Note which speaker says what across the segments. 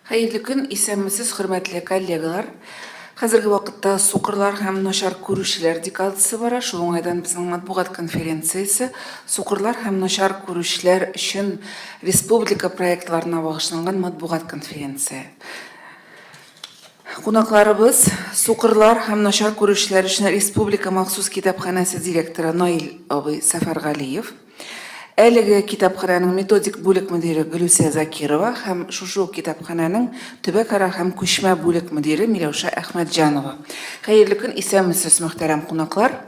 Speaker 1: Хәерле көн, исәнмесез, хөрмәтле коллегалар. Хәзерге вакытта сукырлар һәм начар күрүчеләр декадасы бара. Шул уңайдан безнең матбугат конференциясе сукырлар һәм начар күрүчеләр өчен республика проектларына багышланган матбугат конференция. Кунакларыбыз сукырлар һәм начар күрүчеләр өчен республика махсус китапханәсе директоры Наил абый Сәфәргалиев, Әлеге китапханәнең методик бүлек мөдире Гөлүсә Закирова һәм шушы ук китапханәнең төбәкара һәм күчмә бүлек мөдире Миләүшә Әхмәтҗанова. Хәерле көн, исәнмесез, мөхтәрәм кунаклар!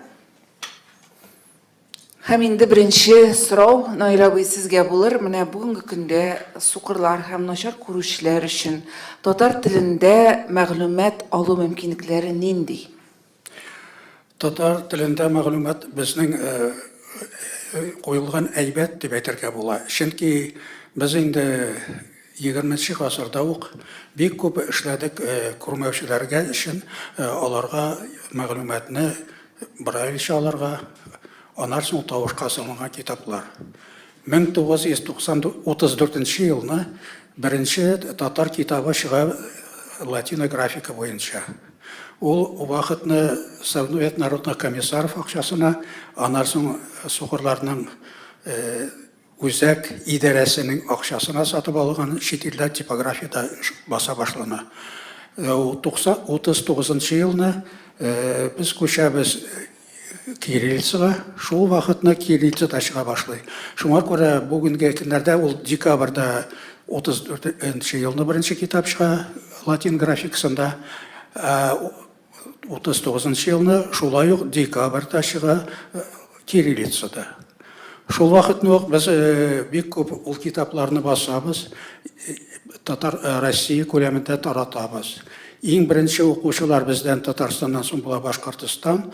Speaker 1: Һәм инде беренче сорау, Наил абый, сезгә булыр. Менә бүгенге көндә сукырлар һәм начар күрүчеләр өчен татар телендә мәгълүмат алу мөмкинлекләре нинди?
Speaker 2: Татар телендә мәгълүмат безнең куелган әйбәт дип әйтергә була. Чөнки без инде егерменче гасырда ук бик күп эшләдек күрмәүчеләргә өчен аларга мәгълүматны Брайльчә алырга, аннан соң тавышка салынган китаплар. 1934 нче елны беренче татар китабы чыга латина графика буенча. Ул вакытны Совет народных комиссаров акчасына, аннан соң сукырларның Үзәк идарәсенең акчасына сатып алынган чит илдә типографиядә баса башлана. 39 нчы елны без күчәбез кириллицага, шул вакытны кириллица да чыга башлый. Шуңа күрә бүгенге көннәрдә ул декабрьдә 34 нче елны беренче китап чыга латин графикасында. 39 нчы елны шулай ук декабрьдә чыга кириллицада. Шул вакытны ук без бик күп ул китапларны басабыз, татар Россия күләмендә таратабыз. Иң беренче укучылар бездән Татарстаннан соң була Башкортостан,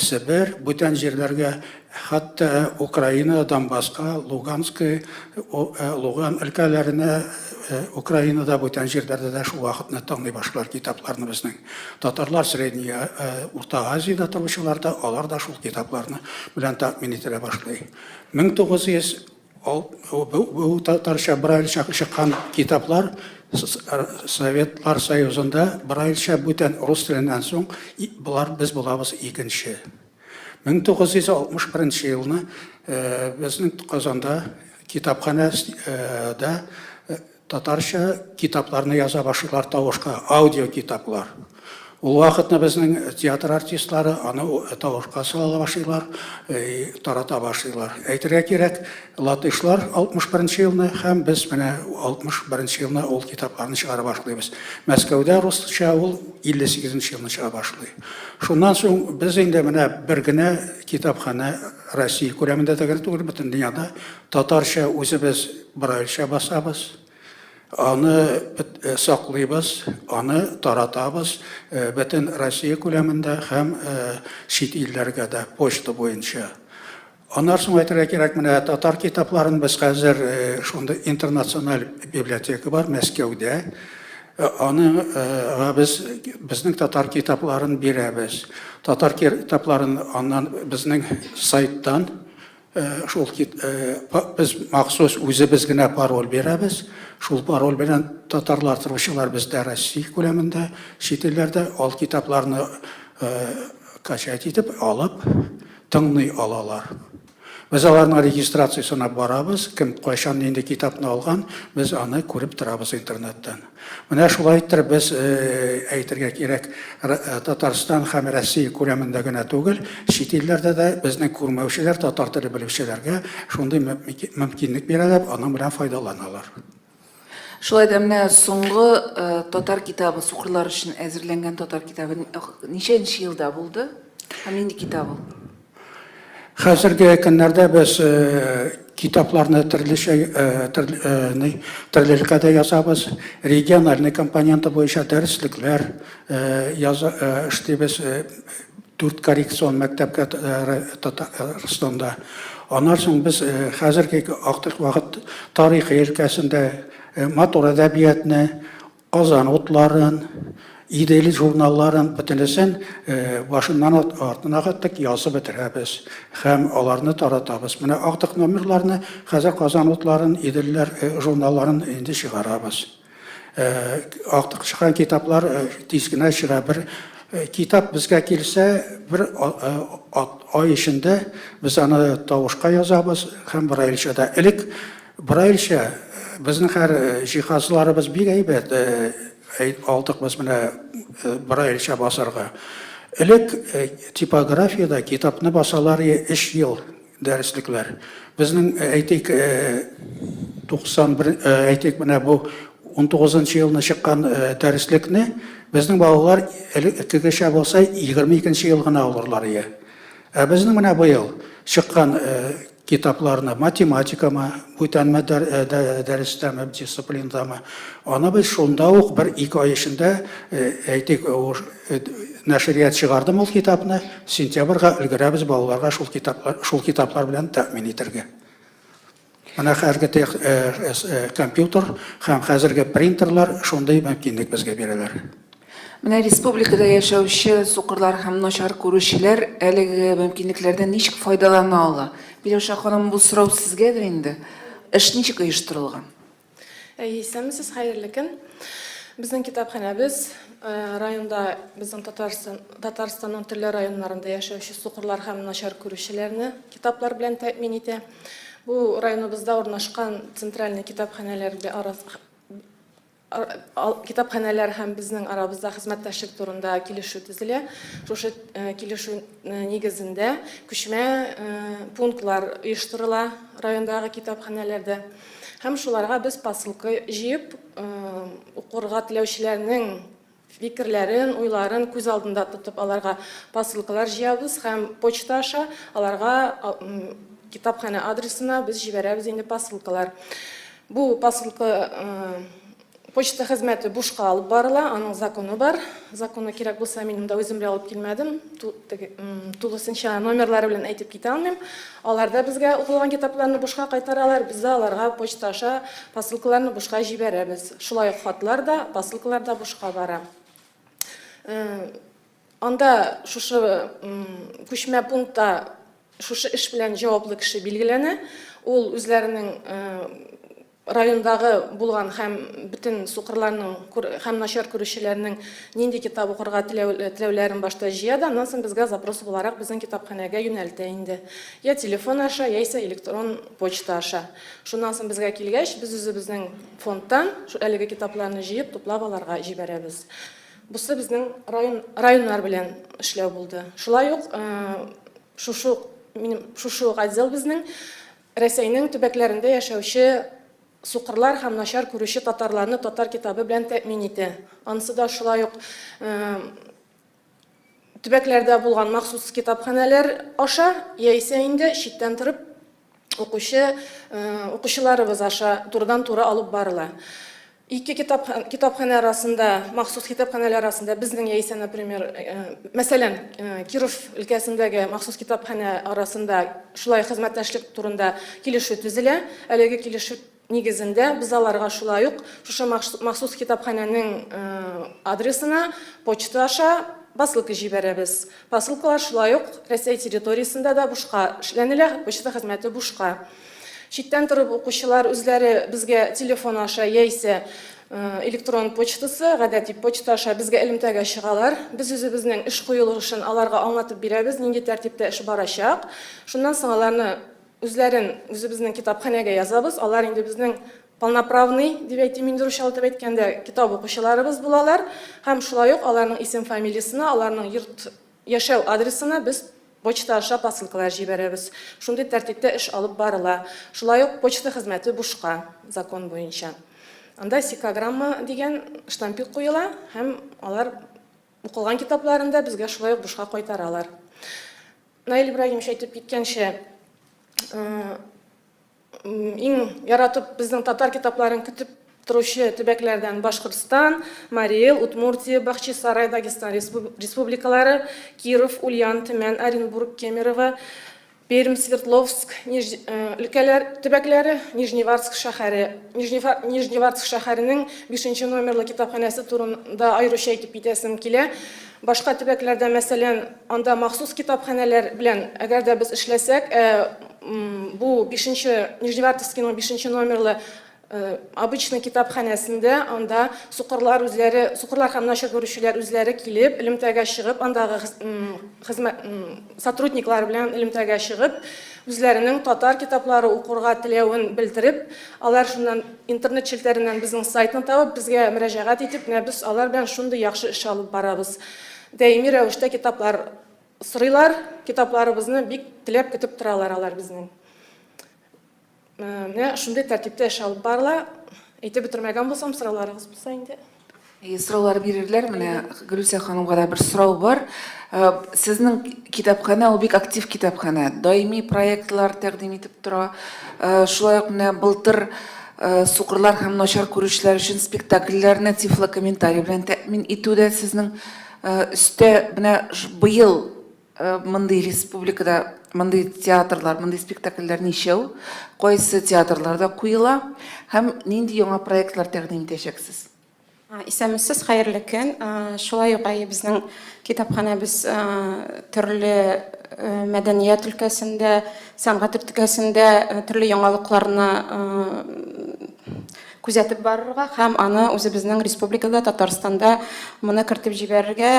Speaker 2: Себер, бүтән җирләргә, хәтта Украина, Донбасска, Луганский, Луган өлкәләренә, Украинада бүтән җирләрдә дә шул вакытны тыңлый башлар китапларны безнең. Татарлар Средний Урта Азиядә торучылар да, алар да шул китапларны белән тәэмин ителә башлый. 1900 Бу татарча Брайльча чыккан китаплар Советлар Союзында Брайльча бүтән рус теленнән соң болар без булабыз икенче. 1961 елны безнең Казанда китапханәдә Татарча китапларны яза башлыйлар тавышка, аудио китаплар. Ул вакытны безнең театр артистлары аны тавышка сала башлыйлар, тарата башлыйлар. Әйтергә кирәк, латышлар 61 нче елны һәм без менә 61 нче елны ул китапларны чыгара башлыйбыз. Мәскәүдә русча ул 58 нче елны чыга башлый. Шуннан соң без инде менә бер генә китапханә Россия күләмендә дә генә түгел, бөтен дөньяда татарча үзебез Брайльча басабыз, аны саклыйбыз, аны таратабыз бөтен Россия күләмендә һәм чит илләргә дә почта буенча. Аннан соң әйтергә кирәк, менә татар китапларын без хәзер шундый интернациональ библиотека бар Мәскәүдә. Аны без безнең татар китапларын бирәбез. Татар китапларын аннан безнең сайттан Шул без махсус үзебез генә пароль бирәбез. Шул пароль белән татарлар торучылар бездә Россия күләмендә, чит илләрдә ал китапларны качать итеп алып тыңлый алалар. Без аларның регистрациясенә барабыз, кем кайчан нинди китапны алган, без аны күреп торабыз интернеттан. Менә шулай иттереп без, әйтергә кирәк, Татарстан һәм Россия күләмендә генә түгел, чит илләрдә дә безнең күрмәүчеләр, татар теле белүчеләргә шундый мөмкинлек бирәләр, аның белән файдаланалар.
Speaker 1: Шулай да менә соңгы татар китабы, сукырлар өчен әзерләнгән татар китабы ничәнче елда булды һәм нинди китап ул?
Speaker 2: Хәзерге көннәрдә без китапларны төрлечә төрле өлкәдә язабыз. Региональный компоненты буенча дәреслекләр яза эшлибез. Дүрт коррекцион мәктәпкә Татарстанда. Аннан соң без хәзерге актык вакыт тарихи өлкәсендә матур әдәбиятны Казан утларын, Идел журналларын бөтенесен башыннан артына хәтлек язып бетерәбез һәм аларны таратабыз. Менә актык номерларны хәзер Казан утларын, Иделләр журналларын инде чыгарабыз. Актык чыккан китаплар тиз генә чыга. Бер китап безгә килсә, бер ай эчендә без аны тавышка язабыз һәм Брайльчә дә. Элек Брайльчә безнең хәр җиһазларыбыз бик әйбәт, алдык без менә Брайльчә басарга. Элек типографиядә китапны басалар өч ел дәреслекләр. Безнең, әйтик, 91, әйтик, менә бу 19 нчы елны чыккан дәреслекне безнең балалар элеккегечә булса 22 нче ел гына алырлар ие. Ә безнең менә быел чыккан китапларны, математикамы, бүтәнме дәрестәме, дисциплиндамы, аны без шунда ук бер-ике ай эчендә, әйтик, нәшрият чыгардым ул китапны, сентябрьгә өлгерәбез балаларга шул китаплар, шул китаплар белән тәэмин итәргә. Менә хәзерге тех, компьютер һәм хәзерге принтерлар шундый мөмкинлек безгә бирәләр.
Speaker 1: Менә республикада яшәүче сукырлар һәм начар күрүчеләр әлеге мөмкинлекләрдән ничек файдалана ала? Миләүшә ханым, бу сорау сезгәдер инде. Эш ничек оештырылган?
Speaker 3: Әйе, исәнмесез, хәерле көн. Безнең китапханәбез районда безнең Татарстан, Татарстанның төрле районнарында яшәүче сукырлар һәм начар күрүчеләрне китаплар белән тәэмин итә. Бу районыбызда урнашкан центральный китапханәләр китапханәләр һәм безнең арабызда хезмәттәшлек турында килешү төзелә. Шушы килешү нигезендә күчмә пунктлар оештырыла райондагы китапханәләрдә. Һәм шуларга без посылка җыеп, укырга теләүчеләрнең фикерләрен, уйларын күз алдында тотып, аларга посылкалар җыябыз һәм почта аша аларга китапханә адресына без җибәрәбез инде посылкалар. Бу посылка почта хезмәте бушка алып барыла, аның законы бар. Законы кирәк булса, мин монда үзем белән алып килмәдем. Тулысынча номерлары белән әйтеп китә алмыйм. Алар да безгә укылган китапларны бушка кайтаралар, без дә аларга почта аша посылкаларны бушка җибәрәбез. Шулай ук хатлар да, посылкалар да бушка бара. Анда шушы күчмә пунктта шушы эш белән җаваплы кеше билгеләнә. Ул үзләренең райондагы булган һәм бөтен сукырларның һәм начар күрүчеләрнең нинди китап укырга теләүләрен башта җыя да, аннан соң безгә запрос буларак безнең китапханәгә юнәлтә инде. Я телефон аша, яисә электрон почта аша. Шуннан соң безгә килгәч, без үзебезнең фондтан әлеге китапларны җыеп, туплап аларга җибәрәбез. Бусы безнең район, районнар белән эшләү булды. Шулай ук шушы ук минем шушы ук отдел безнең Рәсәйнең төбәкләрендә яшәүче сукырлар һәм начар күрүче татарларны татар китабы белән тәэмин итә. Анысы да шулай ук төбәкләрдә булган махсус китапханәләр аша, яисә инде читтән торып укучы укучыларыбыз аша турыдан-туры алып барыла. Ике китапханә арасында, махсус китапханәләр арасында безнең яисә, например, мәсәлән, Киров өлкәсендәге махсус китапханә арасында шулай хезмәттәшлек турында килешү төзелә. Әлеге килешү нигезендә без аларга шулай ук шушы махсус китапханәнең адресына почта аша посылка җибәрәбез. Посылкалар шулай ук Рәсәй территориясендә дә бушка эшләнелә, почта хезмәте бушка. Читтән торып укучылар үзләре безгә телефон аша яисә электрон почтасы, гадәти почта аша безгә элемтәгә чыгалар. Без үзебезнең эш куелышын аларга аңлатып бирәбез, нинди тәртиптә эш барачак. Шуннан соң аларны үзләрен үзебезнең китапханәгә язабыз. Алар инде безнең полноправный, дип әйтим инде русча итеп әйткәндә, китап укучыларыбыз булалар. Һәм шулай ук аларның исем-фамилиясенә, аларның йорт яшәү адресына без Почта аша посылкалар җибәрәбез. Шундый тәртиптә эш алып барыла. Шулай ук почта хезмәте бушка, закон буенча. Анда сикограмма дигән штампик куела һәм алар укылган китапларын да безгә шулай ук бушка кайтаралар. Наил Ибраһимович әйтеп киткәнчә, Иң яратып безнең татар китапларын көтеп торучы төбәкләрдән Башкортстан, Марий Эл, Удмуртия, Бахчисарай, Дагестан республикалары, Киров, Ульян, Төмән, Оренбург, Кемерово, Пермь, Свердловск өлкәләр төбәкләре, Нижневартск шәһәре. Нижневартск шәһәренең бишенче номерлы китапханәсе турында аеруча әйтеп китәсем килә. Башка төбәкләрдә, мәсәлән, анда махсус китапханәләр белән әгәр дә без эшләсәк, бу бишенче, Нижневартовскийның бишенче номерлы Обычный китапханәсендә анда сукырлар үзләре, сукырлар һәм начар күрүчеләр үзләре килеп, элемтәгә чыгып, андагы хезмәт сотрудниклар белән элемтәгә чыгып, үзләренең татар китаплары укырга теләвен белдереп, алар шуннан интернет челтәреннән безнең сайтны табып, безгә мөрәҗәгать итеп, менә без алар белән шундый яхшы эш алып барабыз. Даими рәвештә китаплар сорыйлар, китапларыбызны бик теләп көтеп торалар алар безнең. Менә шундый тәртиптә эш алып барыла. Әйтеп бетермәгән булсам, сорауларыгыз булса инде.
Speaker 1: Әйе, сораулар бирерләр. Менә Гөлүсә ханымга да бер сорау бар. Сезнең китапханә ул бик актив китапханә. Даими проектлар тәкъдим итеп тора. Шулай ук менә былтыр сукырлар һәм начар күрүчеләр өчен спектакльләрне тифлокомментарий белән тәэмин итү дә сезнең өстә. Менә быел Мондый республикада мондый театрлар, мондый спектакльләр ничәү, кайсы театрларда куела һәм нинди яңа проектлар тәкъдим итәчәксез?
Speaker 4: Исәнмесез, хәерле көн. Шулай ук әйе, безнең китапханәбез төрле мәдәният өлкәсендә, сәнгать өлкәсендә төрле яңалыкларны күзәтеп барырга һәм аны үзебезнең республикада, Татарстанда моны кертеп җибәрергә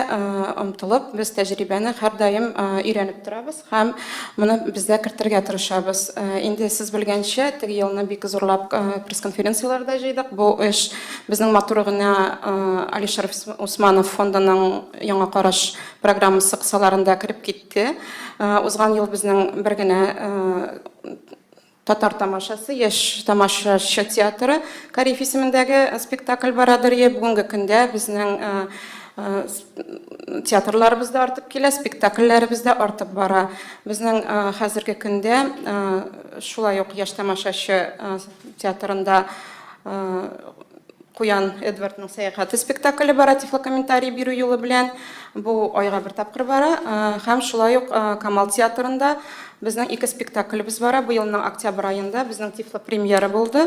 Speaker 4: омтылып, без тәҗрибәне һәрдаим өйрәнеп торабыз һәм моны бездә кертергә тырышабыз. Инде сез белгәнчә, теге елны бик зурлап пресс-конференцияләр дә җыйдык. Бу эш безнең матур гына Алишер Усманов фондының Яңа караш программасы кысаларында кереп китте. Узган ел безнең бер генә Татар тамашасы, яшь тамашачы театры Кариев исемендәге спектакль барадыр. Е, бүгенге көндә безнең театрларыбыз да артып килә, спектакльләребез дә артып бара. Безнең хәзерге көндә шулай ук яшь тамашачы театрында Куян Эдвардның сәяхәте спектакле бара тифлокомментарий бирү юлы белән. Бу айга бер тапкыр бара. Һәм шулай ук Камал театрында безнең ике спектаклебез бара. Бу елның октябрь аенда безнең тифлопремьера булды.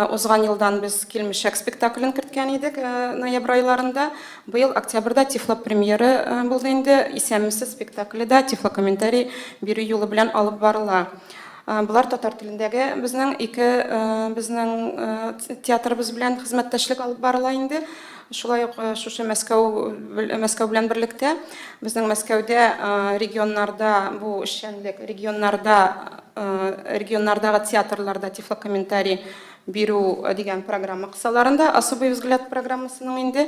Speaker 4: Узган елдан без Килмешәк спектаклен керткән идек ноябрь айларында. Быел октябрьдә тифлопремьера булды инде. Исәнмесез спектакле дә тифлокомментарий бирү юлы белән алып барыла. Болар татар телендәге безнең ике безнең театрыбыз белән хезмәттәшлек алып барыла инде. Шулай ук шушы Мәскәү Мәскәү белән берлектә безнең Мәскәүдә регионнарда бу эшчәнлек регионнарда регионнардагы театрларда тифлокомментарий бирү дигән программа кысаларында Особый взгляд программасының инде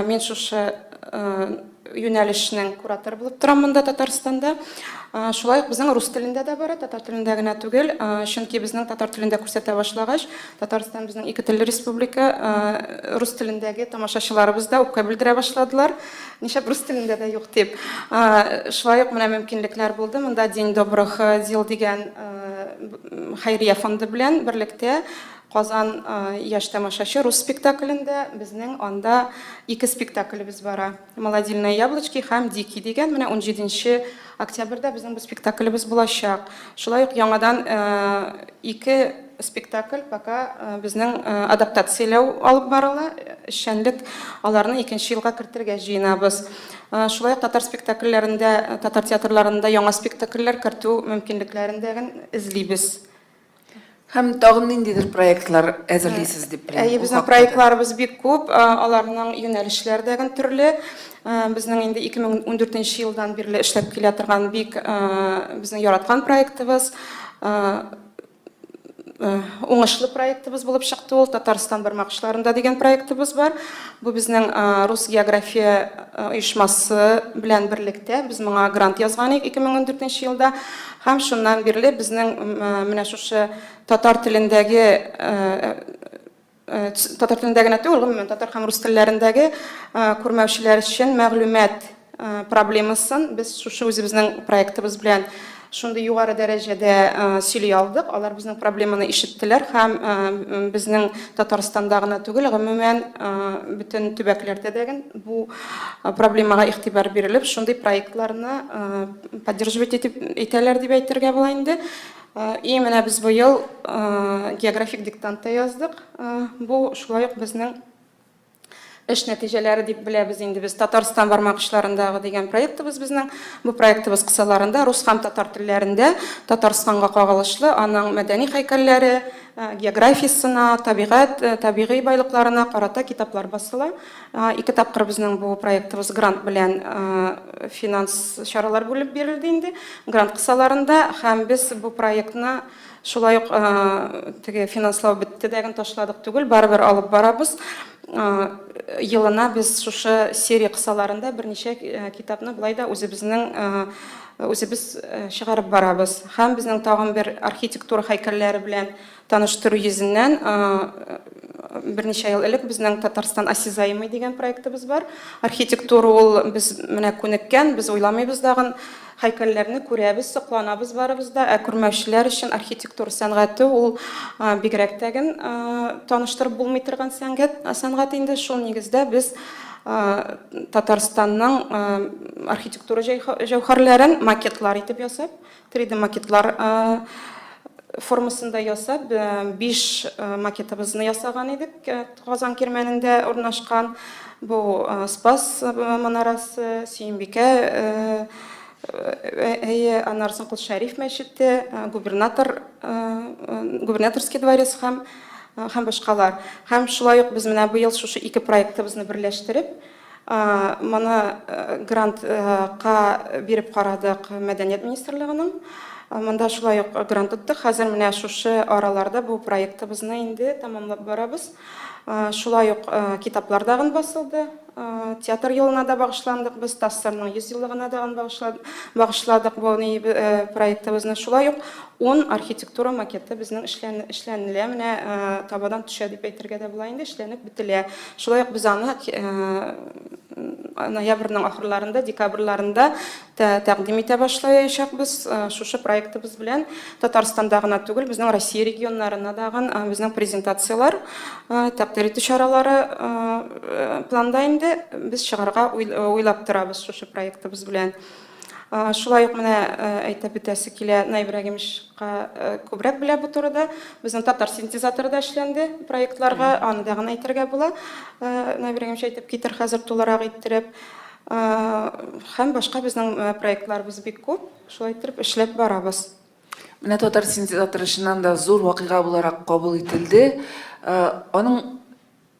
Speaker 4: мин шушы юнәлешнең кураторы булып торам монда Татарстанда. Шулай ук безнең рус телендә дә бара, татар телендә генә түгел. Чөнки безнең татар телендә күрсәтә башлагач, Татарстан безнең ике телле республика, рус телендәге тамашачыларыбыз да үпкә белдерә башладылар. Нишләп рус телендә дә юк дип. Шулай ук менә мөмкинлекләр булды. Монда День добрых дел дигән хәйрия фонды белән берлектә Казан яшь тамашачы рус спектаклендә безнең анда ике спектаклебез бара. Молодильные яблочки һәм Дикий дигән. Менә 17 октябрьдә безнең бу спектаклебез булачак. Шулай ук яңадан ике спектакль пока безнең адаптацияләү алып барыла. Эшчәнлек аларны икенче елга кертергә җыенабыз. Шулай ук татар спектакльләрендә, татар театрларында яңа спектакльләр кертү мөмкинлекләрен дә эзлибез.
Speaker 1: Һәм тагын ниндидер проектлар әзерлисез дип беләм.
Speaker 4: Әйе, безнең проектларыбыз бик күп, аларның юнәлешләре дә төрле. Безнең инде 2014 елдан бирле эшләп килә торган бик безнең яраткан проектыбыз, уңышлы проектыбыз булып чыкты ул, Татарстан бармак очларында дигән проектыбыз бар. Бу безнең Рус география оешмасы белән берлектә без моңа грант язган идек 2014 елда. Һәм шуннан бирле безнең менә шушы татар телендәге татар телендә генә түгел, гомумән татар һәм рус телләрендәге күрмәүчеләр өчен мәгълүмат проблемасын без шушы үзебезнең проектыбыз белән шундый югары дәрәҗәдә сөйли алдык. Алар безнең проблеманы ишеттеләр һәм безнең Татарстанда гына түгел, гомумән бөтен төбәкләрдә дә бу проблемага игътибар бирелеп, шундый проектларны поддерживать итеп итәләр дип әйтергә була инде. И менә без быел географик диктант та яздык. Бу шулай ук безнең Эш нәтиҗәләре дип беләбез инде без Татарстан бармак очларындагы дигән проектыбыз безнең. Бу проектыбыз кысаларында рус һәм татар телләрендә Татарстанга кагылышлы аның мәдәни һәйкәлләре, географиясенә, табигать, табигый байлыкларына карата китаплар басыла. Ике тапкыр безнең бу проектыбыз грант белән финанс чаралар бүлеп бирелде инде грант кысаларында һәм без бу проектны шулай ук теге финанслау бетте дәген ташладык түгел, барыбер алып барабыз. Елына без шушы серия кысаларында берничә китапны болай да үзебезнең үзебез чыгарып барабыз. Һәм безнең тагын бер архитектура һәйкәлләре белән таныштыру йөзеннән берничә ел элек безнең Татарстан осязаемый дигән проектыбыз бар. Архитектура ул без менә күнеккән, без уйламыйбыз дагын һәйкәлләрне күрәбез, сокланабыз барыбыз да, ә күрмәүчеләр өчен архитектура сәнгате ул бигрәк тәген таныштырып булмый торган сәнгать, сәнгать инде. Шул нигездә без Татарстанның архитектура җәүһәрләрен макетлар итеп ясап, 3D макетлар формасында ясап, 5 макетыбызны ясаган идек. Казан Кирмәнендә урнашкан бу Спас манарасы, Сөембикә, әйе, аннары соң Кол Шәриф мәчете, губернатор, губернаторский дворец һәм һәм башкалар. Һәм шулай ук без менә быел шушы ике проектыбызны берләштереп, моны грантка биреп карадык Мәдәният министрлыгының. Монда шулай ук грант оттык. Хәзер менә шушы араларда бу проектыбызны инде тәмамлап барабыз. Шулай ук китаплар дагын басылды. Театр елына да багышландык без, ТАССРның 100 еллыгына дагын багышладык бу проектыбызны. Шулай ук 10 архитектура макеты безнең эшләнелә, менә табадан төшә дип әйтергә дә була инде, эшләнеп бетелә. Шулай ук без аны ноябрьнең ахырларында, декабрьларында тәкъдим итә башлаячакбыз. Шушы проектыбыз белән Татарстанда гына түгел, безнең Россия регионнарына дагын безнең презентацияләр, тәкъдир итү чаралары планда инде. Без чыгарга уйлап торабыз шушы проектыбыз белән. Шулай ук менә әйтеп үтәсе килә, Наил Ибрагимовичка күбрәк белә бу турыда. Безнең татар синтезаторы да эшләнде проектларга, аны да гына әйтергә була. Наил Ибрагимович әйтеп китер хәзер тулырак иттереп. Һәм башка безнең проектларыбыз бик күп. Шулай иттереп эшләп барабыз.
Speaker 1: Менә татар синтезаторы чыннан да зур вакыйга буларак кабул ителде. Аның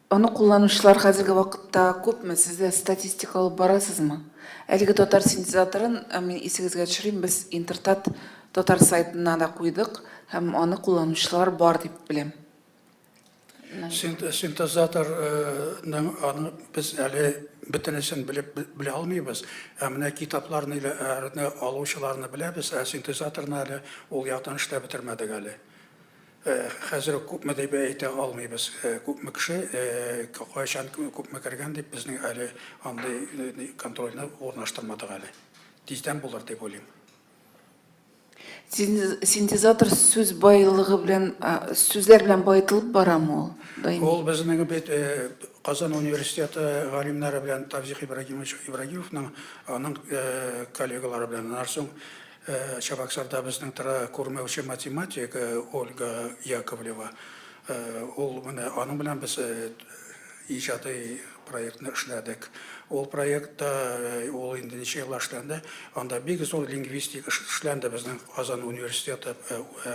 Speaker 1: аны кулланучылар хәзерге вакытта күпме? Сез дә статистика алып барасызмы? Әлеге татар синтезаторын, мин исегезгә төшерим, без Интертат татар сайтына да куйдык һәм аны кулланучылар бар дип беләм.
Speaker 2: Синтезаторның аны без әле бөтенесен белеп белә алмыйбыз. Ә менә китапларны алучыларны беләбез, ә синтезаторны әле ул яктан эшләп бетермәдек әле. Хәзер үк күпме дип әйтә алмыйбыз. Күпме кеше, кайчан күпме кергән дип безнең әле андый контрольне урнаштырмадык әле. Тиздән булыр дип уйлыйм.
Speaker 1: Синтезатор сүз байлыгы белән, сүзләр белән баетылып барамы ул
Speaker 2: даими? Ул безнең бит Казан университеты галимнәре белән Тавзих Ибрагимович Ибрагимовның, аның коллегалары белән, аннан соң Чабаксарда безнең тора күрмәүче математик Ольга Яковлева, ул менә аның белән без иҗади проектны эшләдек. Ул проектта, ул инде ничә еллар эшләнде, анда бик зур лингвистик эш эшләнде безнең Казан университеты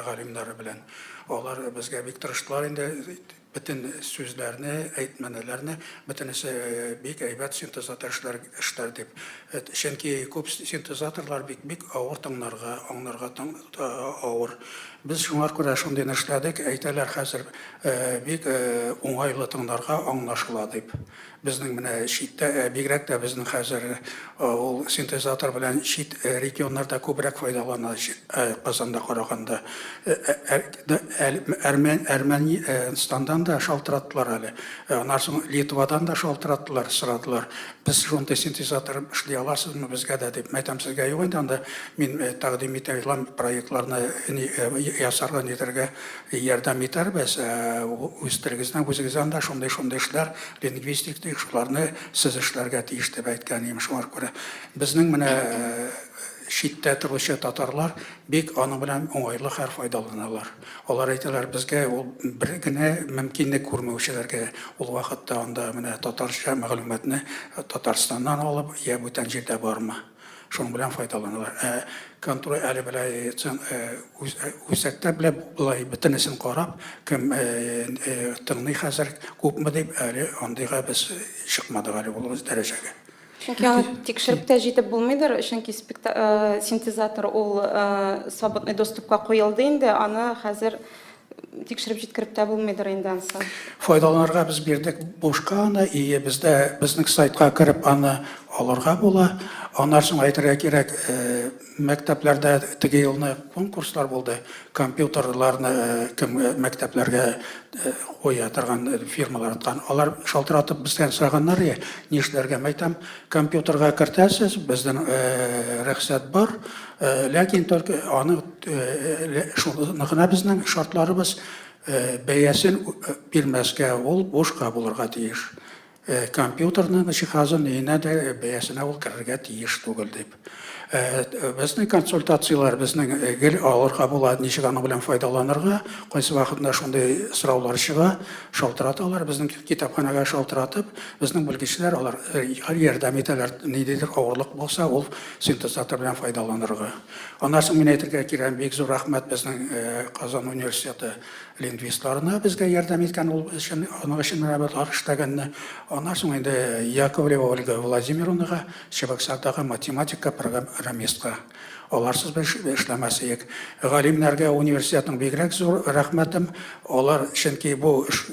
Speaker 2: галимнәре белән. Алар безгә бик тырыштылар инде, бөтен сүзләрне, әйтмәнәләрне, бөтенесе бик әйбәт синтезатор эшләр, эшләр дип. Чөнки күп синтезаторлар бик бик авыр тыңларга, аңларга авыр. Без шуңар күрә шундыйны эшләдек, әйтәләр хәзер Бик уңайлы тыңларга, аңлашыла дип. Безнең менә читтә, бигрәк тә безнең хәзер ул синтезатор белән чит регионнарда күбрәк файдалана Казанда караганда. Әрмәнстаннан да шалтыраттылар әле. Аннан соң Литвадан да шалтыраттылар, сорадылар. Без шундый синтезатор эшли аласызмы безгә дә дип. Мәйтәм, сезгә юк инде анда, мин тәкъдим итә алам проектларны ясарга, нитәргә. Ярдәм итәрбез, үз телегездән үзегез анда шундый-шундый эшләр, лингвистик ди, шуларны сез эшләргә тиеш дип әйткән идем. Шуңа күрә безнең менә читтә торучы татарлар бик аның белән уңайлы хәр файдаланалар. Алар әйтәләр, безгә ул бер генә мөмкинлек күрмәүчеләргә ул вакытта анда менә татарча мәгълүматны Татарстаннан алып, я бүтән җирдә бармы? Шуның белән файдаланалар. Ә контроль әле беләй үзәктә белә болай бөтенесен карап, кем тыңлый хәзер, күпме дип, әле андыйга без чыкмадык әле ул дәрәҗәгә.
Speaker 4: Чөнки аны тикшереп тә җитеп булмыйдыр, чөнки синтезатор ул свободный доступка куелды инде, аны хәзер тикшереп җиткереп тә булмыйдыр инде ансы.
Speaker 2: Файдаланырга без бирдек бушка аны, и бездә безнең сайтка кереп аны алырга була. Аннан соң әйтергә кирәк, мәктәпләрдә теге елны конкурслар булды, компьютерларны кем мәктәпләргә куя торган фирмалар аткан. Алар шалтыратып бездән сораганнар, я, нишләргә? Мәйтәм, компьютерга кертәсез, безнең рөхсәт бар, ләкин только аны шуны гына безнең шартларыбыз бәясен бирмәскә, ул бушка булырга тиеш. Компьютерның җиһазын өенә дә бәясенә ул керергә тиеш түгел дип. Безнең консультацияләр безнең гел алырга була, ничек аның белән файдаланырга. Кайсы вакытында шундый сораулар чыга, шалтыраталар, безнең китапханәгә шалтыратып, безнең белгечләр алар ярдәм итәләр, ниндидер авырлык булса, ул синтезатор белән файдаланырга. Аннан соң мин әйтергә кирәк, бик зур рәхмәт безнең Казан университеты Лингвистларына безгә ярдәм иткән ул өчен, аның өчен менә без эшләгәнне. Аннан соң инде Яковлева Ольга Владимировнага, Чебоксардагы математика программистка. Аларсыз без эшләмәс идек. Галимнәргә университетның бигрәк зур рәхмәтем. Алар, чөнки бу эш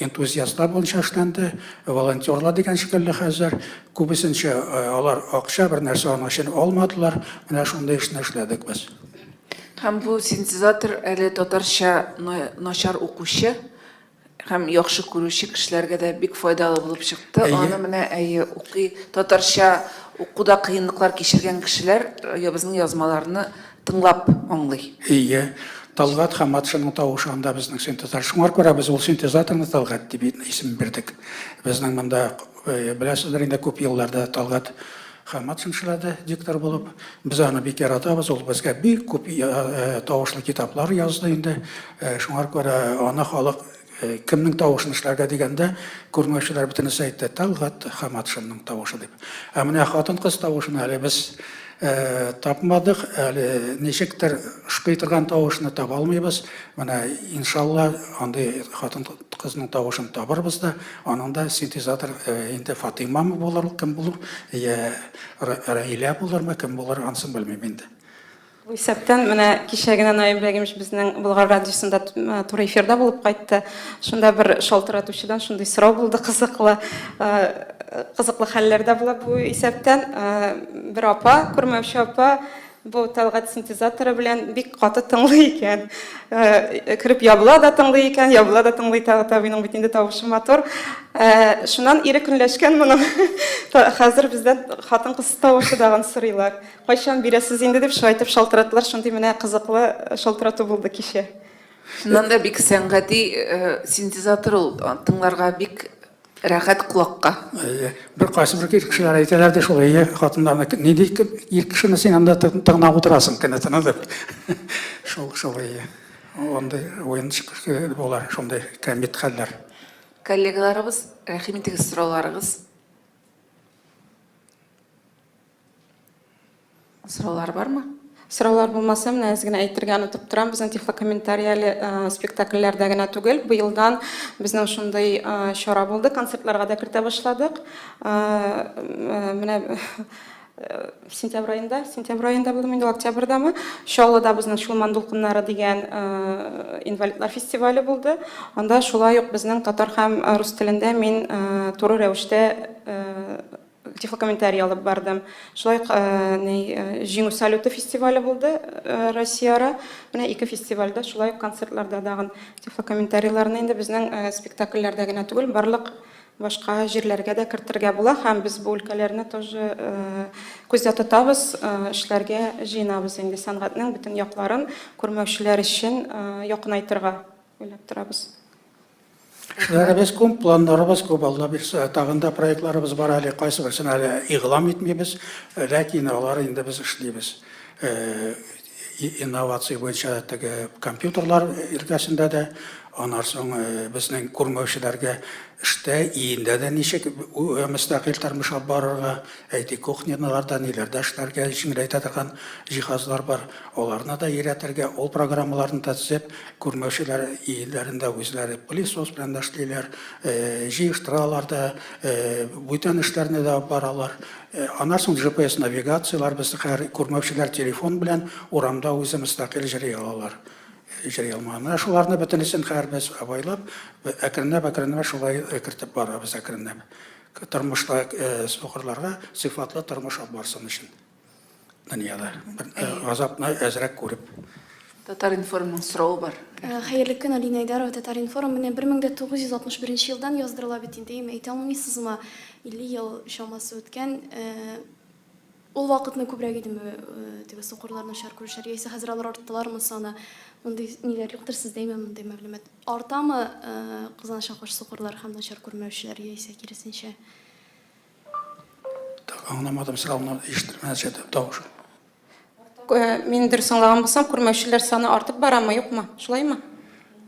Speaker 2: энтузиастлар буенча эшләнде, волонтерлар дигән шикелле хәзер. Күбесенчә алар акча, бер нәрсә аның өчен алмадылар. Менә шундый эшне эшләдек без.
Speaker 1: Һәм бу синтезатор әле татарча начар укучы һәм яхшы күрүче кешеләргә дә бик файдалы булып чыкты. Аны менә әйе укый, татарча укуда кыенлыклар кичергән кешеләр безнең язмаларны тыңлап аңлый.
Speaker 2: Әйе. Талгат Хаматшинның тавышы анда безнең синтезатор. Шуңар күрә без ул синтезаторны Талгат дип исем бирдек. Безнең монда, беләсездер инде, күп елларда Талгат Хаматшин эшләде диктор булып. Без аны бик яратабыз, ул безгә бик күп тавышлы китаплар язды инде. Шуңар күрә аны халык кемнең тавышын эшләргә дигәндә, күрмәүчеләр бөтенесе әйтте, Тәлгать Хаматшинның тавышы дип. Ә менә хатын-кыз тавышын әле без тапмадык, әле ничектер ышкый торган тавышны таба алмыйбыз. Менә, иншалла, андый хатын-кызның тавышын табырбыз да, Аның да синтезатор инде Фатыймамы булыр, кем булыр, я Раилә булырмы, кем булыр, анысын белмим инде.
Speaker 4: Бу исәптән, менә кичә генә Наил Ибрагимович безнең Болгар радиосында туры эфирда булып кайтты. Шунда бер шалтыратучыдан шундый сорау булды, кызыклы. Кызыклы хәлләр дә була бу исәптән. Бер апа, күрмәүче апа, Бу Тәлгать синтезаторы белән бик каты тыңлый икән. Кереп ябыла да тыңлый икән, ябыла да тыңлый. Тәлгать абыйның бит инде тавышы матур. Шуннан ире көнләшкән моның. Хәзер бездән хатын-кыз тавышы дагын сорыйлар. Кайчан бирәсез инде дип шулай итеп шалтыраттылар. Шундый менә кызыклы шалтырату булды кичә.
Speaker 1: Чыннан да бик сәнгати синтезатор ул, тыңларга бик Рәхәт колакка.
Speaker 2: Әйе. Бер кайсы бер ир кешеләр әйтәләр дә шул, әйе, хатыннарны нинди ир кешене син анда тыңлап утырасың кенә дип. Шул, шул, әйе. Андый уен булар, шундый кәмит хәлләр.
Speaker 1: Коллегаларыбыз, рәхим итегез сорауларыгыз. Сораулар бармы?
Speaker 4: Сораулар булмаса, менә әз генә әйтергә онытып торам, безнең тифлокомментарий әле спектакльләрдә генә түгел, быелдан безнең шундый чара булды, концертларга да кертә башладык. Менә сентябрь аенда, сентябрь аенда булдымы инде, октябрьдәме, Чаллыда безнең Чулман дулкыннары дигән инвалидлар фестивале булды. Анда шулай ук безнең татар һәм рус телендә мин туры рәвештә тифлокомментарий алып бардым. Шулай ук Җиңү салюты фестивале булды Россияара. Менә ике фестивальдә, шулай ук концертларда дагын тифлокомментарийларны инде безнең спектакльләрдә генә түгел, барлык башка җирләргә дә кертергә була һәм без бу өлкәләрне тоже күздә тотабыз, эшләргә җыенабыз инде сәнгатьнең бөтен якларын күрмәүчеләр өчен якынайтырга уйлап торабыз.
Speaker 2: Эшләребез күп, планнарыбыз күп, Алла бирсә, тагын да проектларыбыз бар әле, кайсы берсен әле игълан итмибез, ләкин алар инде без эшлибез. Инновация буенча теге компьютерлар өлкәсендә дә, аннан соң безнең күрмәүчеләргә эштә, өендә дә ничек мөстәкыйль тормыш алып барырга, әйтик, кухняларда, ниләрдә эшләргә җиңеләйтә торган җиһазлар бар, аларны да өйрәтергә, ул программаларны да төзеп, күрмәүчеләр өйләрендә үзләре пылесос белән дә эшлиләр, җыештыралар да, бүтән эшләрне дә алып баралар. Аннан соң GPS навигацияләр, без хәзер күрмәүчеләр телефон белән урамда үзе мөстәкыйль йөри алалар. Йөри алмаган. Менә шуларны бөтенесен хәзер без абайлап, әкренләп-әкренләп шулай кертеп барабыз әкренләп. Тормышта сукырларга сыйфатлы тормыш алып барсын өчен. Дөньяда газапны әзрәк күреп.
Speaker 1: Татар-информның соравы бар.
Speaker 5: Хәерле көн, Алина Айдарова, Татар-информ. Менә 1961 елдан яздырыла бит инде, әйеме? Әйтә алмыйсызмы, 50 ел чамасы үткән. Ул вакытны күбрәк идеме теге сукырлар, начар күрүчеләр, яисә хәзер алар арттылармы саны? Мондый ниләр юктыр сездә, әйеме, мондый мәгълүмат? Артамы, кызганычка каршы, сукырлар һәм начар күрмәүчеләр, яисә киресенчә?
Speaker 2: Так, аңламадым сорауны, ишетелмәде тавышы.
Speaker 4: Мин дөрес аңлаган булсам, күрмәүчеләр саны артып барамы, юкмы? Шулаймы?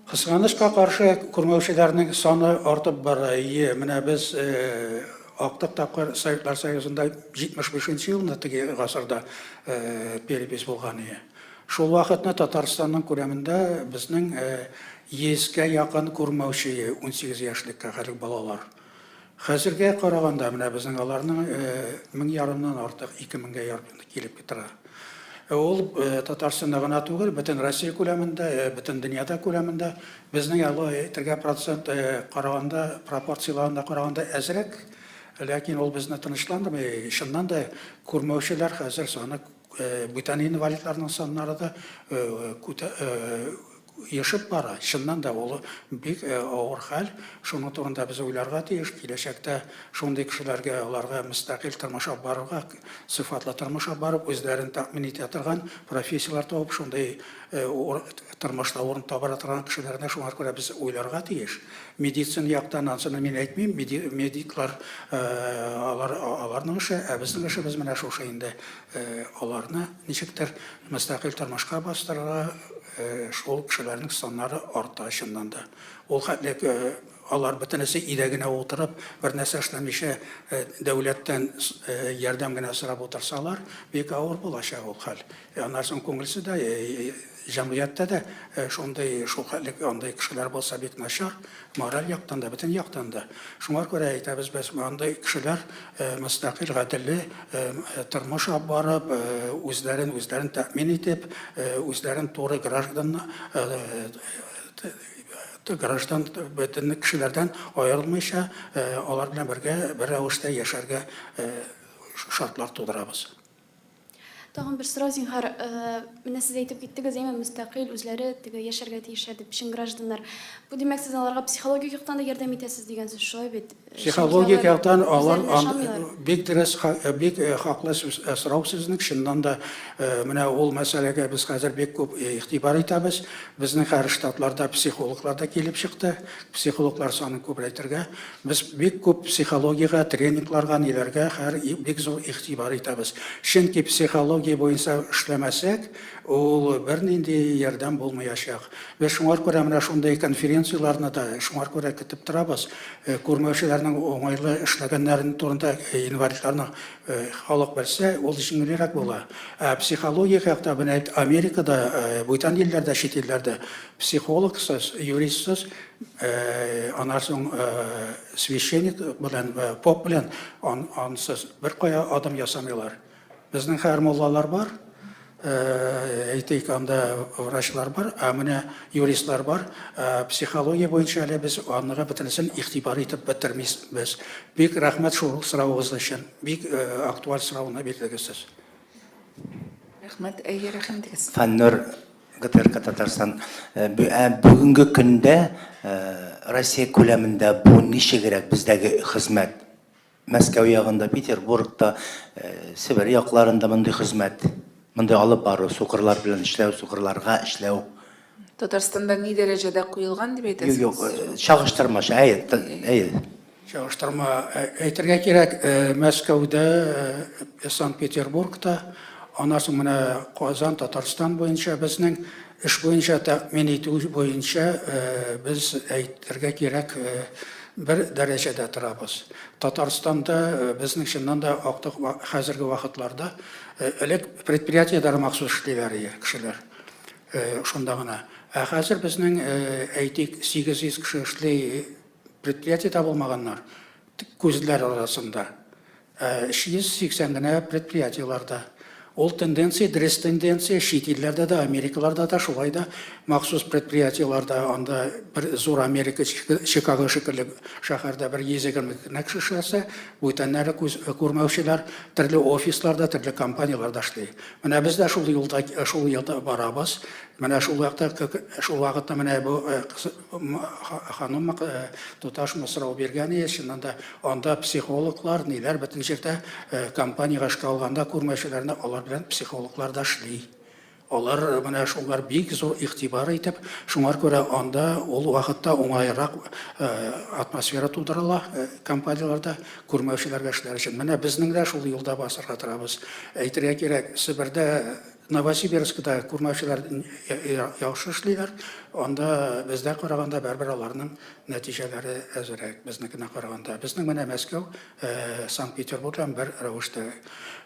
Speaker 2: Кызганычка каршы, күрмәүчеләрнең саны артып бара. Ие, менә без актык тапкыр Советлар Союзында 75 нче елны теге гасырда перепись булган ие. Шул вакытны Татарстанның күләмендә безнең 100 гә якын күрмәүче 18 яшьлеккә хәтле балалар. Хәзергә караганда, менә безнең аларның мең ярымнан артык, 2000гә якын килеп тора. Ул Татарстанда гына түгел, бөтен Россия күләмендә, бөтен дөньяда күләмендә безнең алай әйтергә процент караганда, пропорцияләренә караганда әзрәк, ләкин ул безне тынычландырмый. Чыннан да күрмәүчеләр хәзер саны бүтән инвалидларның саннары да Ешып бара. Чыннан да, ул бик авыр хәл. Шуның турында без уйларга тиеш. Киләчәктә шундый кешеләргә, аларга мөстәкыйль тормыш алып барырга, сыйфатлы тормыш алып барып, үзләрен тәэмин итә торган профессияләр табып, шундый тормышта урын табара торган кешеләрне шуңа күрә без уйларга тиеш. Медицина яктан ансыны мин әйтмим, медиклар алар аларның эше, ә безнең эшебез менә шушы инде, аларны ничектер мөстәкыйль тормышка бастырырга. Шул кешеләрнең саннары арта чыннан да. Ул хәтле алар бөтенесе өйдә генә утырып, бер нәрсә эшләмичә, дәүләттән ярдәм генә сорап утырсалар, бик авыр булачак ул хәл. Аннан соң күңелсез дә, җәмгыятьтә дә шундый шул хәтле андый кешеләр булса бик начар. Мораль яктан да, бөтен яктан да. Шуңа күрә әйтәбез без, андый кешеләр мөстәкыйль, гаделле тормыш алып барып, үзләрен үзләрен тәэмин итеп, үзләрен туры граждан граждан бөтен кешеләрдән аерылмыйча, алар белән бергә бер рәвештә яшәргә шартлар тудырабыз.
Speaker 5: Тагын бер сорау, зинһар. Менә сез әйтеп киттегез, әйме, мөстәкыйль, үзләре теге яшәргә тиешләр дип, чын гражданнар. Бу, димәк, сез аларга психологик яктан да ярдәм итәсез дигән сүз, шулай бит?
Speaker 2: Психологик яктан алар бик дөрес, бик хаклы сүз, сорау сезнең. Чыннан да, менә ул мәсьәләгә без хәзер бик күп игътибар итәбез. Безнең хәзер штатларда психологлар да килеп чыкты. Психологлар санын күбрәйтергә. Без бик күп психологиягә, тренингларга, ниләргә хәер бик зур игътибар итәбез. Чөнки психология буенча эшләмәсәк, ул бернинди ярдәм булмаячак. Без шуңар күрә менә шундый конференцияләрне дә шуңар күрә көтеп торабыз. Күрмәүчеләрнең уңайлы эшләгәннәрен турында инвалидларның халык белсә, ул җиңелрәк була. Ә психологик якта менә Америкада, бүтән илләрдә, чит илләрдә психологсыз, юристсыз Аннан соң священник белән, поп белән ансыз беркая адым ясамыйлар. Безнең хәзер муллалар бар, әйтик, анда врачлар бар, ә менә юристлар бар. Психология буенча әле без аннары бөтенесен игътибар итеп бетермибез. Бик рәхмәт шул соравыгыз өчен. Бик актуаль сорауны бирдегез сез.
Speaker 1: Рәхмәт. Әйе, рәхим итегез.
Speaker 6: Фәннур ГТРК Татарстан. Ә бүгенге көндә Россия күләмендә бу ничегрәк бездәге хезмәт? Мәскәү ягында, Петербургта, Себер якларында мондый хезмәт, мондый алып бару, сукырлар белән эшләү, сукырларга эшләү.
Speaker 1: Татарстанда ни дәрәҗәдә куелган дип әйтәсез?
Speaker 6: Юк, юк, чагыштырмача, әйе, әйе.
Speaker 2: Чагыштырма әйтергә кирәк, Мәскәүдә, Санкт-Петербургта Аннан соң менә Казан, Татарстан буенча безнең эш буенча тәэмин итү буенча без әйтергә кирәк бер дәрәҗәдә торабыз. Татарстанда безнең чыннан да актык хәзерге вакытларда элек предприятиеләр махсус эшлиләр иде кешеләр. Шунда гына. Ә хәзер безнең әйтик 800 кеше эшли предприятиедә булмаганнар күзләр арасында. 380 генә предприятиеләрдә. Ул тенденция, дөрес тенденция, чит илләрдә дә, Америкаларда да шулай да махсус предприятиеләрдә, анда бер зур Америка, Чикаго шикелле шәһәрдә бер 120 генә кеше эшләсә, бүтәннәре күз күрмәүчеләр төрле офисларда, төрле компанияләрдә эшли. Менә без дә шул юлда, шул юлда барабыз. Менә шул вакытта, шул вакытта менә бу Ханым туташмы сорау биргән иде, чыннан да анда психологлар, ниләр бөтен җирдә компаниягә эшкә алганда күрмәүчеләрне алар белән психологлар да эшли. Алар менә шулар бик зур игътибар итеп, шуңар күрә анда ул вакытта уңайрак атмосфера тудырыла компанияләрдә күрмәүчеләргә эшләр өчен. Менә безнең дә шул юлда басырга торабыз. Әйтергә кирәк, Себердә Новосибирскда күрмәүчеләр яхшы эшлиләр. Анда бездә караганда бәрбер аларның нәтиҗәләре әзрәк, безнекенә караганда. Безнең менә Мәскәү, Санкт-Петербург белән бер рәвештә.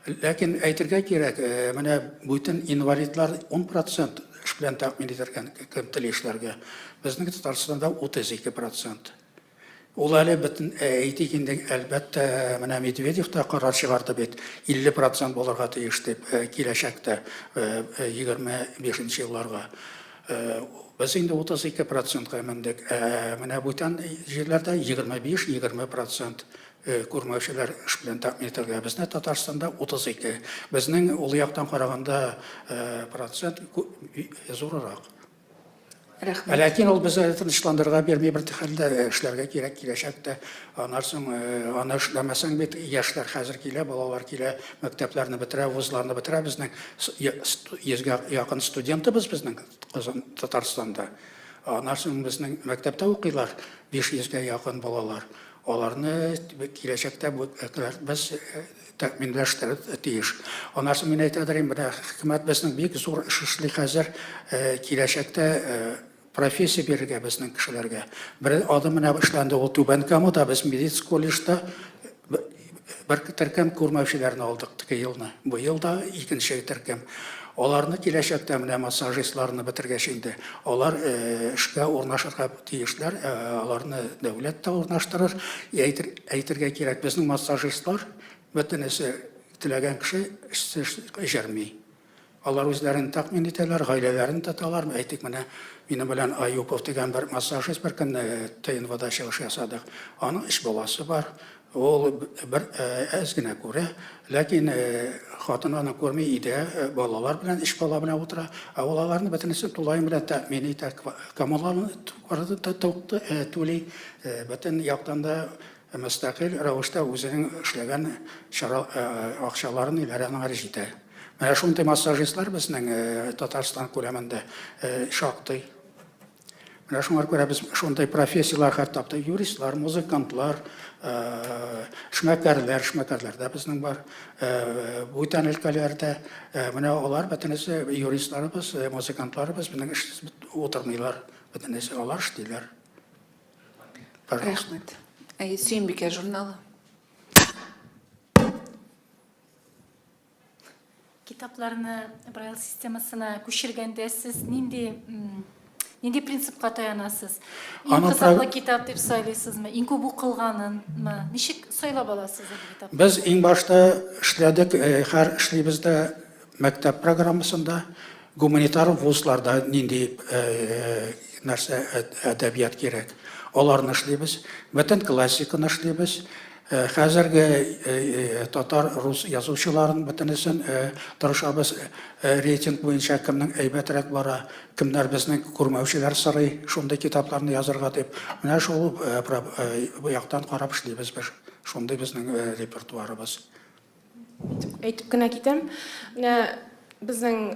Speaker 2: Ләкин әйтергә кирәк, менә бүтән инвалидлар 10 процент эш белән тәэмин ителгән, кем тели эшләргә. Безнең Татарстанда 32 процент. Ул әле бөтен, әйтик инде, әлбәттә, менә Медведев та карар чыгарды бит, 50 процент булырга тиеш дип, киләчәктә, 25 нче елларга. Без инде 32 процентка мендек. Ә менә бүтән җирләрдә 25-20 процент күрмәүчеләр эш белән тәэмин ителгән. Бездә Татарстанда 32. Безнең ул яктан караганда процент зуррак.
Speaker 1: Рәхмәт.
Speaker 2: Ләкин ул безне тынычландырырга бирми бер хәлдә эшләргә кирәк киләчәктә. Аннан соң аны эшләмәсәң бит яшьләр хәзер килә, балалар килә, мәктәпләрне бетерә, вузларны бетерә. Безнең йөзгә якын студентыбыз безнең Казан, Татарстанда. Аннан соң безнең мәктәптә укыйлар 500гә якын балалар. Аларны киләчәктә без тәэминләштереп тиеш. Аннан соң мин әйтә дәрим, менә хөкүмәт безнең бик зур эш эшли хәзер, киләчәктә профессия бирергә безнең кешеләргә. Бер адым менә эшләнде, ул Түбән Камада, без медицина колледжда бер төркем күрмәүчеләрне алдык теге елны. Быел да икенче төркем. Аларны киләчәктә менә массажистларны бетергәч инде, алар эшкә урнашырга тиешләр, аларны дәүләт тә урнаштырыр. Әйтер, әйтергә кирәк, безнең массажистлар бөтенесе теләгән кеше эшсез җөрми. Алар үзләрен тәэмин итәләр, гаиләләрен тоталар. Әйтик, менә минем белән Аюпов дигән бер массажист бер көнне ТНВда чыгыш ясадык. Аның өч баласы бар. Ул бер әз генә күрә, ләкин хатын аны күрми, өйдә балалар белән, өч бала белән утыра. Ә ул аларны бөтенесен тулаем белән тәэмин итә, коммуналны түли, бөтен яктан да мөстәкыйль рәвештә үзенең эшләгән чара акчаларын ниләре аның әле җитә. Менә шундый массажистлар безнең Татарстан күләмендә шактый. Менә шуңа күрә без шундый профессияләр һәр тапта юристлар, музыкантлар, эшмәкәрләр, эшмәкәрләр дә безнең бар. Бүтән өлкәләрдә менә алар бөтенесе юристларыбыз, музыкантларыбыз безнең эшсез утырмыйлар. Бөтенесе алар эшлиләр.
Speaker 1: Рәхмәт. Әйе, Сөембикә журналы.
Speaker 7: Китапларны Брайл системасына күчергәндә сез нинди нинди принципка таянасыз? Иң кызыклы китап дип сайлыйсызмы? Иң күп укылганынмы? Ничек сайлап аласыз әлеге китапны?
Speaker 2: Без иң башта эшләдек, һәр эшлибез дә мәктәп программасында, гуманитар вузларда нинди нәрсә әдәбият кирәк, аларны эшлибез. Бөтен классиканы эшлибез. Хәзерге татар, рус язучыларын бөтенесен тырышабыз рейтинг буенча кемнең әйбәтрәк бара, кемнәр безнең күрмәүчеләр сорый шундый китапларны язырга дип. Менә шул яктан карап эшлибез без. Шундый безнең репертуарыбыз.
Speaker 3: Әйтеп кенә китәм. Менә безнең.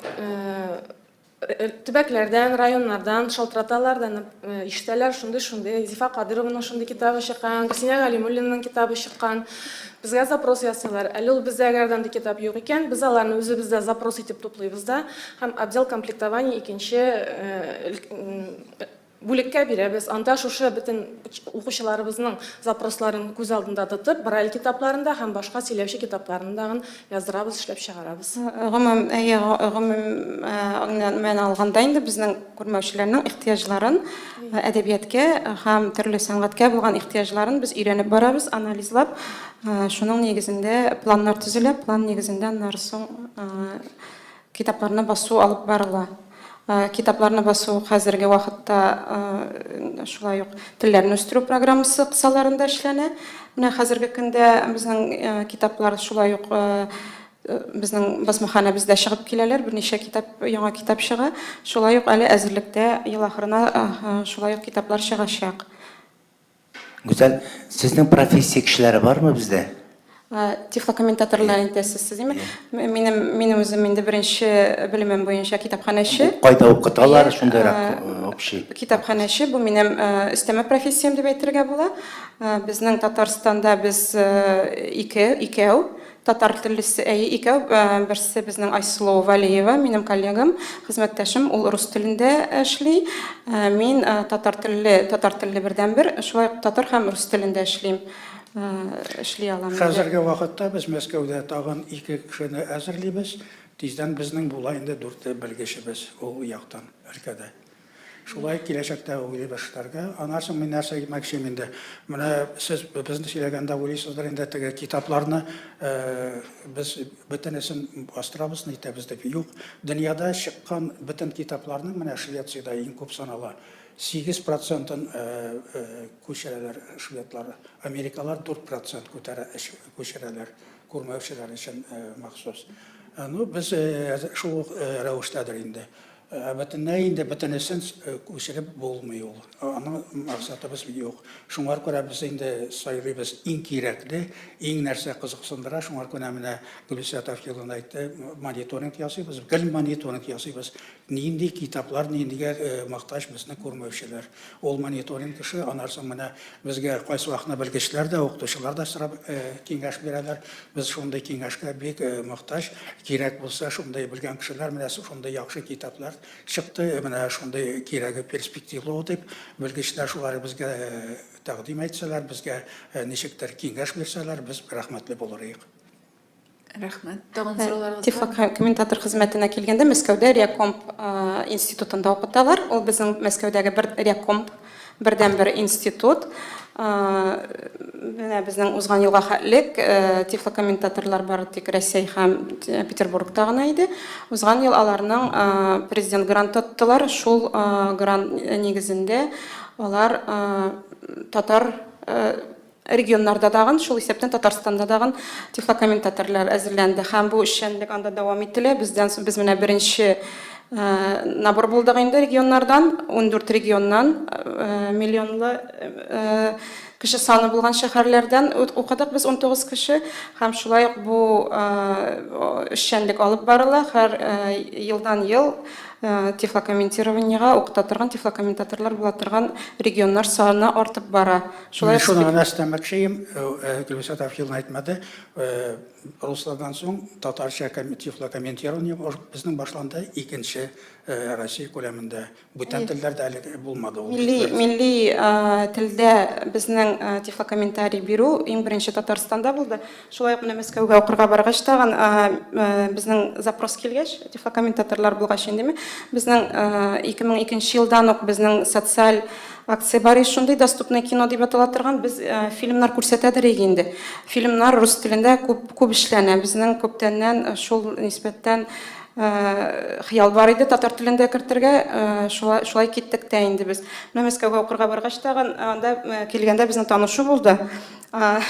Speaker 3: Төбәкләрдән, районнардан шалтыраталар да, ишетәләр, шундый-шундый, Зифа Кадырованың шундый китабы чыккан, Гөлсинә Галимуллинаның китабы чыккан. Безгә запрос ясыйлар. Әле ул бездә әгәр дә андый китап юк икән, без аларны үзебездә запрос итеп туплыйбыз да һәм отдел комплектования икенче Бүлеккә бирәбез. Анда шушы бөтен укучыларыбызның запросларын күз алдында тотып, Брайль китапларын да һәм башка сөйләүче китапларны дагын яздырабыз, эшләп чыгарабыз.
Speaker 4: Гомум, әйе, гомумән алганда инде безнең күрмәүчеләрнең ихтыяҗларын, әдәбияткә һәм төрле сәнгатькә булган ихтыяҗларын без өйрәнеп барабыз, анализлап, шуның нигезендә планнар төзелә, план нигезендә аннары соң китапларны басу алып барыла. Китапларны басу хәзерге вакытта шулай ук телләрне үстерү программасы кысаларында эшләнә. Менә хәзерге көндә безнең китаплар шулай ук безнең басмаханәбездә чыгып киләләр, берничә китап, яңа китап чыга. Шулай ук әле әзерлектә ел ахырына шулай ук китаплар чыгачак.
Speaker 6: Гүзәл, сезнең профессия кешеләре бармы бездә?
Speaker 4: Тифлокомментаторлар әйтәсез сез, димме? Минем, минем үзем инде беренче белемем буенча китапханәче.
Speaker 6: Кайда укыталар, шундыйрак общий.
Speaker 4: Китапханәче, бу минем өстәмә профессиям дип әйтергә була. Безнең Татарстанда без ике, икәү Татар теллесе, әйе, икәү, берсе безнең Айсылу Вәлиева, минем коллегам, хезмәттәшем, ул рус телендә эшли. Мин татар телле, татар телле бердәнбер, шулай ук татар һәм рус телендә эшлим, эшли алам инде.
Speaker 2: Хәзерге вакытта без Мәскәүдә тагын ике кешене әзерлибез. Тиздән безнең була инде дүрт белгечебез ул яктан, өлкәдә. Шулай киләчәктә уйлыйбыз эшләргә. Аннан соң мин нәрсә әйтмәкчеем инде. Менә сез безне сөйләгәндә уйлыйсыздыр инде теге китапларны без бөтенесен бастырабыз, нитәбез дип. Юк. Дөньяда чыккан бөтен китапларның менә Швециядә иң күп санала. 8 процентын күчерәләр шведлар. Америкалар 4 процент күтәрә, күчерәләр күрмәүчеләр өчен махсус. Ну, без шул ук рәвештәдер инде. Ә бөтенләй инде бөтенесен күчереп булмый ул. Аның максатыбыз юк. Шуңар күрә без инде сайлыйбыз иң кирәкле, иң нәрсә кызыксындыра. Шуңар күрә менә Гөлүсә Тафиловна әйтте, мониторинг ясыйбыз, гел мониторинг ясыйбыз. Нинди китаплар, ниндигә мохтаҗ безне күрмәүчеләр. Ул мониторинг эше, аннан соң менә безгә кайсы вакытны белгечләр дә, укытучылар да сорап киңәш бирәләр. Без шундый киңәшкә бик мохтаҗ. Кирәк булса, шундый белгән кешеләр, менә шундый яхшы китаплар чыкты, менә шундый кирәге перспективалы дип, белгечләр шулар безгә тәкъдим әйтсәләр, безгә ничектер киңәш бирсәләр, без рәхмәтле булыр идек.
Speaker 1: Рәхмәт. Тагын сорауларыгыз
Speaker 4: бармы? Тифлокомментатор хезмәтенә килгәндә, Мәскәүдә Реакомп институтында укыталар. Ул безнең Мәскәүдәге бер Реакомп бердәнбер институт. Менә безнең узган елга хәтлек тифлокомментаторлар бары тик Рәсәй һәм Петербургта гына иде. Узган ел аларның президент грант тоттылар. Шул грант нигезендә алар татар регионнарда дагын, шул исәптән Татарстанда дагын тифлокомментаторлар әзерләнде һәм бу эшчәнлек анда дәвам ителә. Бездән соң без менә беренче набор булдык инде регионнардан, 14 регионнан миллионлы кеше саны булган шәһәрләрдән укыдык без 19 кеше һәм шулай ук бу эшчәнлек алып барыла һәр елдан-ел тифлокомментированиега укыта торган тифлокомментаторлар була торган регионнар саны артып бара.
Speaker 2: Шулай Мин шуны гына өстәмәкчеем, Гөлүсә Тафиловна әйтмәде, руслардан соң татарча тифлокомментирование безнең башланды, икенче Россия күләмендә. Бүтән телләрдә әле булмады ул.
Speaker 4: Милли, милли телдә безнең тифлокомментарий бирү иң беренче Татарстанда булды. Шулай ук менә Мәскәүгә укырга баргач тагын безнең запрос килгәч, тифлокомментаторлар булгач индеме, безнең 2002 елдан ук безнең социаль акция бар иде, шундый доступное кино дип атала торган, без фильмнар күрсәтәдер идек инде. Фильмнар рус телендә күп күп эшләнә. Безнең күптәннән шул нисбәттән хыял бар иде татар телендә кертергә, шулай шулай киттек тә инде без. Менә Мәскәүгә укырга баргач тагын анда килгәндә безнең танышу булды.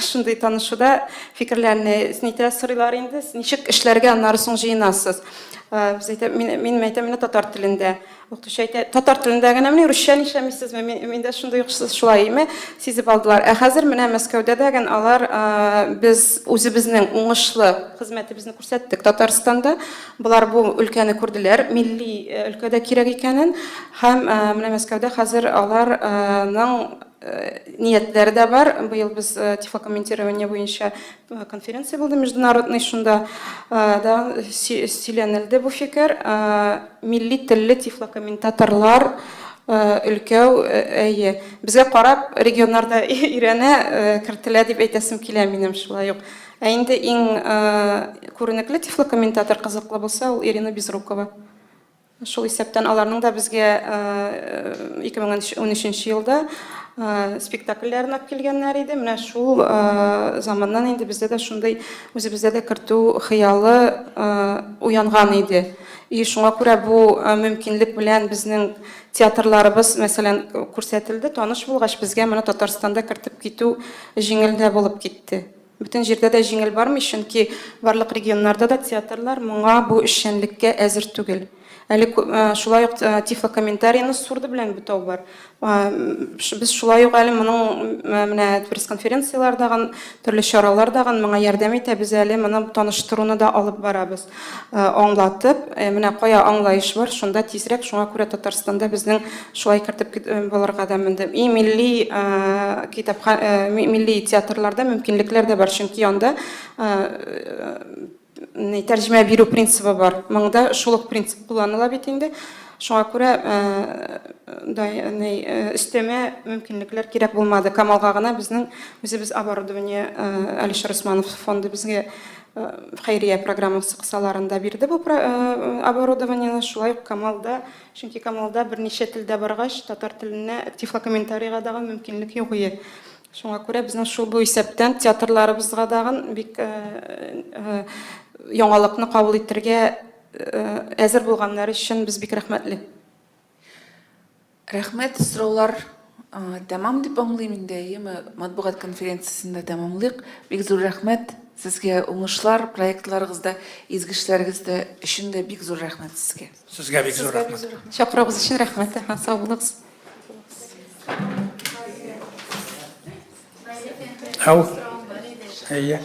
Speaker 4: Шундый танышуда фикерләрне нитә сорыйлар инде, ничек эшләргә аннары соң җыенасыз? Без әйтә, мин, мин әйтәм, менә татар телендә. Укытучы әйтә, татар телендә генәмени, русча нишләмисезме? Миндә шундый ук шулай име, сизеп алдылар. Ә хәзер менә Мәскәүдә дә ген алар без үзебезнең уңышлы хезмәтебезне күрсәттек Татарстанда. Болар бу өлкәне күрделәр, милли өлкәдә кирәк икәнен. Һәм менә Мәскәүдә хәзер аларның ниятләре дә бар. Быел без тифлокомментирование буенча конференция булды международный, шунда да сөйләнелде бу фикер. Милли телле тифлокомментаторлар өлкәү, әйе. Безгә карап регионнарда өйрәнә, кертелә дип әйтәсем килә минем шулай ук. Ә инде иң күренекле тифлокомментатор кызыклы булса, ул Ирина Безрукова. Шул исәптән аларның да безгә 2013 елда спектакльләрен алып килгәннәр иде. Менә шул заманнан инде бездә дә шундый үзебездә дә кертү хыялы уянган иде. И шуңа күрә бу мөмкинлек белән безнең театрларыбыз, мәсәлән, күрсәтелде, таныш булгач, безгә моны Татарстанда кертеп китү җиңел дә булып китте. Бөтен җирдә дә җиңел бармый, чөнки барлык регионнарда да театрлар моңа, бу эшчәнлеккә әзер түгел. Әле шулай ук тифлокомментарийны сурдо белән бутау бар. Без шулай ук әле моның менә пресс-конференцияләр дагын, төрле чаралар дагын моңа ярдәм итә, без әле моны таныштыруны да алып барабыз. Аңлатып, менә кая аңлаеш бар, шунда тизрәк, шуңа күрә Татарстанда безнең Шулай кертеп булырга да мөндем. И милли китапха милли театрларда мөмкинлекләр дә бар, чөнки анда тәрҗемә бирү принцибы бар. Монда шул ук принцип кулланыла бит инде. Шуңа күрә өстәмә мөмкинлекләр кирәк булмады. Камалга гына безнең үзебез оборудование Алишер Усманов фонды безгә хәйрия программасы кысаларында бирде бу оборудованиене. Шулай ук Камалда Чөнки Камалда берничә телдә баргач, татар теленә тифлокомментарийга дагы мөмкинлек юк ие. Шуңа күрә безнең шул бу исәптән театрларыбызга дагын бик яңалыкны кабул итергә әзер булганнары өчен без бик рәхмәтле.
Speaker 1: Рәхмәт, сораулар тәмам дип аңлыйм инде, әйеме? Матбугат конференциясен дә тәмамлыйк. Бик зур рәхмәт сезгә, уңышлар проектларыгызда, изге эшләрегездә өчен дә бик зур рәхмәт сезгә.
Speaker 2: Сезгә бик зур рәхмәт.
Speaker 4: Чакыруыгыз өчен рәхмәт. Сау булыгыз.
Speaker 2: Ау. Әйе.